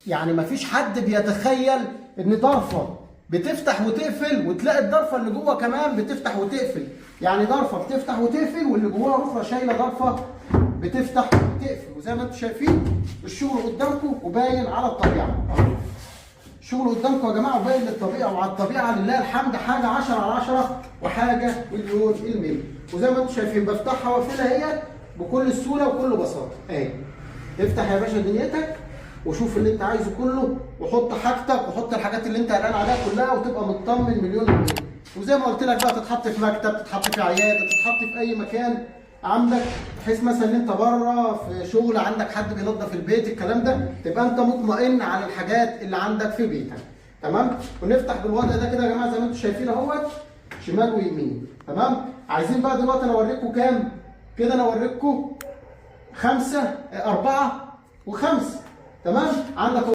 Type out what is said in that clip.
يعني مفيش حد بيتخيل ان ضرفه بتفتح وتقفل وتلاقي الضرفه اللي جوه كمان بتفتح وتقفل. يعني ضرفه بتفتح وتقفل واللي جواها اخرى شايله ضرفه بتفتح وتقفل. وزي ما انتم شايفين الشغل قدامكم وباين على الطبيعة. الشغل قدامكم يا جماعة وباين للطبيعة وعلى الطبيعة لله الحمد، حاجة 10 على 10 وحاجه مليون الملي. وزي ما انتم شايفين بفتحها واقفلها اهي بكل سهولة وكل بساطة اهي. افتح يا باشا دنيتك وشوف اللي انت عايزه كله، وحط حاجتك وحط الحاجات اللي انت قلقان عليها كلها، وتبقى مطمن مليون المية. وزي ما قلت لك بقى تتحط في مكتب، تتحط في عيادة، تتحط في اي مكان عندك، بحيث مثلا ان انت بره في شغل عندك حد بينظف البيت الكلام ده، تبقى انت مطمئن على الحاجات اللي عندك في بيتك. تمام. ونفتح بالوضع ده كده يا جماعة زي ما انتم شايفين اهوت، شمال ويمين. تمام. عايزين بقى دلوقتي انا اوريكم كام كده، انا اوريكم 5 4 و5. تمام. عندك